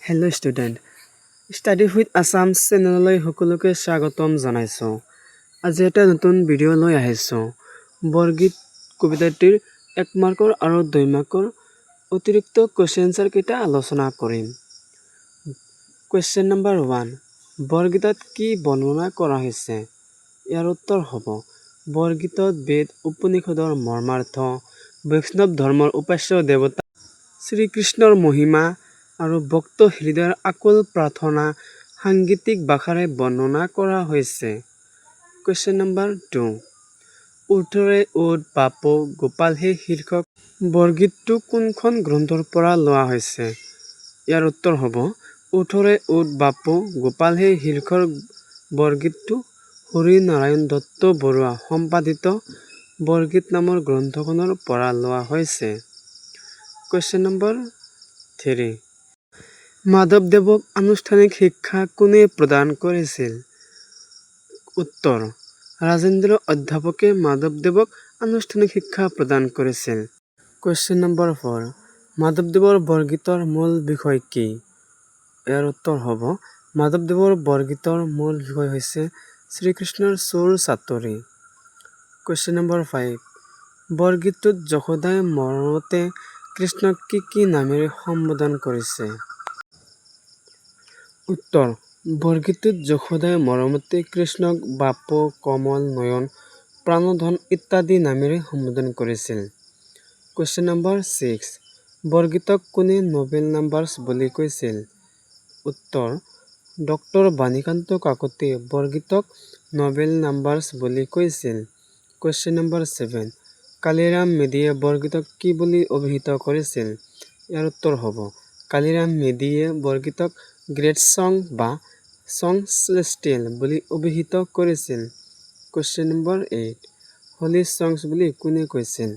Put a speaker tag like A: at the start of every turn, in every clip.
A: Hello student, study with Assam চেনেললৈ সকলোকে স্বাগতম জনাইছোঁ। আজি এটা নতুন ভিডিঅ' লৈ আহিছোঁ। বৰগীত কবিতাটিৰ এক মাৰ্কৰ আৰু দুই মাৰ্কৰ অতিৰিক্ত কুৱেশ্যন এনচাৰকেইটা আলোচনা কৰিম। কুৱেশ্যন নম্বৰ 1, বৰগীতত কি বৰ্ণনা কৰা হৈছে? ইয়াৰ উত্তৰ হ'ব, বৰগীতত বেদ উপনিষদৰ মৰ্মাৰ্থ, বৈষ্ণৱ ধৰ্মৰ উপাস্য দেৱতা শ্ৰীকৃষ্ণৰ মহিমা আৰু ভক্ত হৃদয়ৰ আকুল প্ৰাৰ্থনা সাংগীতিক ভাষাৰে বৰ্ণনা কৰা হৈছে। কুৱেশ্যন নম্বৰ 2, "উঠৰে উঠ বাপু গোপাল হে" শীৰ্ষক বৰগীতটো কোনখন গ্ৰন্থৰ পৰা লোৱা হৈছে? ইয়াৰ উত্তৰ হ'ব, "উঠৰে উঠ বাপু গোপাল হে" শীৰ্ষক বৰগীতটো হৰিনাৰায়ণ দত্ত বৰুৱা সম্পাদিত বৰগীত নামৰ গ্ৰন্থখনৰ পৰা লোৱা হৈছে। কুৱেশ্যন নম্বৰ 3, মাধৱদেৱক আনুষ্ঠানিক শিক্ষা কোনে প্ৰদান কৰিছিল? উত্তৰ, ৰাজেন্দ্ৰ অধ্যাপকে মাধৱদেৱক আনুষ্ঠানিক শিক্ষা প্ৰদান কৰিছিল। কুৱেশ্যন নম্বৰ 4, মাধৱদেৱৰ বৰগীতৰ মূল বিষয় কি? ইয়াৰ উত্তৰ হ'ব, মাধৱদেৱৰ বৰগীতৰ মূল বিষয় হৈছে শ্ৰীকৃষ্ণৰ চোৰ চাতুৰী। কুৱেশ্যন নম্বৰ 5, বৰগীতটোত যশোদাই মৰমতে কৃষ্ণক কি কি নামেৰে সম্বোধন কৰিছে? উত্তৰ, বৰগীতটোত যশোদাই মৰমতে কৃষ্ণক বাপু, কমল নয়ন, প্ৰাণধন ইত্যাদি নামেৰে সম্বোধন কৰিছিল। কুৱেশ্যন নম্বৰ 6, বৰগীতক কোনে নবেল নাম্বাৰছ বুলি কৈছিল? উত্তৰ, ডক্টৰ বাণীকান্ত কাকতিয়ে বৰগীতক নবেল নাম্বাৰছ বুলি কৈছিল। কুৱেশ্যন নম্বৰ 7, কালিৰাম মেধিয়ে বৰগীতক কি বুলি অভিহিত কৰিছিল? ইয়াৰ উত্তৰ হ'ব, কালিৰাম মেধিয়ে বৰগীতক গ্ৰেট ছং বা ছং চেলেষ্টিয়েল বুলি অভিহিত কৰিছিল। কুৱেশ্যন নম্বৰ 8, হলি ছংছ বুলি কোনে কৈছিল?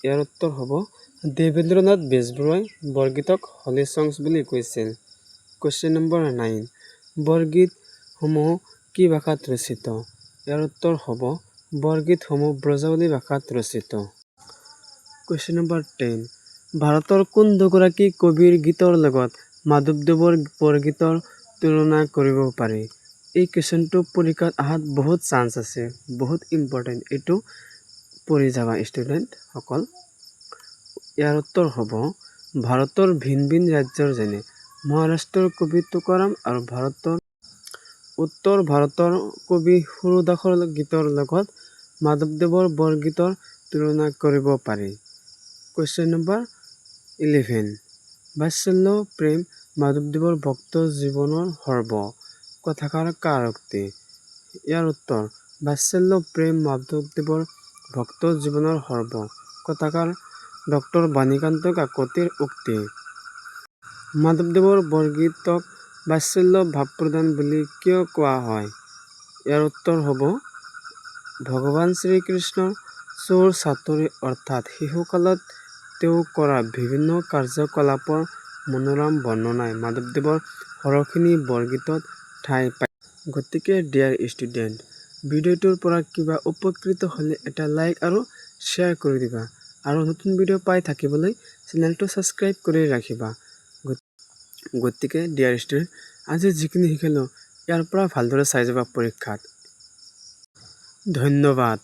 A: ইয়াৰ উত্তৰ হ'ব, দেৱেন্দ্ৰনাথ বেজবৰুৱাই বৰগীতক হলি ছংছ বুলি কৈছিল। কুৱেশ্যন নম্বৰ 9, বৰগীতসমূহ কি ভাষাত ৰচিত? ইয়াৰ উত্তৰ হ'ব, বৰগীতসমূহ ব্ৰজাৱলী ভাষাত ৰচিত। কুৱেশ্যন নম্বৰ 10, ভাৰতৰ কোন দুগৰাকী কবিৰ গীতৰ লগত মাধৱদেৱৰ বৰগীতৰ তুলনা কৰিব পাৰি? এই কুৱেশ্যনটো পৰীক্ষাত অহাত বহুত চান্স আছে, বহুত ইম্পৰ্টেণ্ট। এইটো পঢ়ি যাবা ষ্টুডেণ্টসকল। ইয়াৰ উত্তৰ হ'ব, ভাৰতৰ ভিন ভিন ৰাজ্যৰ, যেনে মহাৰাষ্ট্ৰৰ কবি তুকাৰাম আৰু উত্তৰ ভাৰতৰ কবি সুৰদাসৰ গীতৰ লগত মাধৱদেৱৰ বৰগীতৰ তুলনা কৰিব পাৰি। কুৱেশ্যন নম্বৰ 11, "বাৎসল্য প্ৰেম মাধৱদেৱৰ ভক্ত জীৱনৰ সৰ্ব" কথাষাৰ কাৰ উক্তি? ইয়াৰ উত্তৰ, "বাৎসল্য প্ৰেম মাধৱদেৱৰ ভক্ত জীৱনৰ সৰ্ব" কথাষাৰ ডক্টৰ বাণীকান্ত কাকতিৰ উক্তি। মাধৱদেৱৰ বৰগীতক বাৎসল্য ভাৱপ্ৰধান বুলি কিয় কোৱা হয়? ইয়াৰ উত্তৰ হ'ব, ভগৱান শ্ৰীকৃষ্ণৰ চোৰ চাতুৰী অৰ্থাৎ শিশুকালত তেওঁ কৰা বিভিন্ন কাৰ্যকলাপৰ মনোৰম বৰ্ণনাই মাধৱদেৱৰ সৰহখিনি বৰগীতত ঠাই পায়। গতিকে ডিয়াৰ ষ্টুডেণ্ট, ভিডিঅ'টোৰ পৰা কিবা উপকৃত হ'লে এটা লাইক আৰু শ্বেয়াৰ কৰি দিবা আৰু নতুন ভিডিঅ' পাই থাকিবলৈ চেনেলটো ছাবস্ক্ৰাইব কৰি ৰাখিবা। গতিকে ডিয়াৰ ষ্টুডেণ্ট, আজি যিখিনি শিকিলোঁ, ইয়াৰ পৰা ভালদৰে চাই যাবা পৰীক্ষাত। ধন্যবাদ।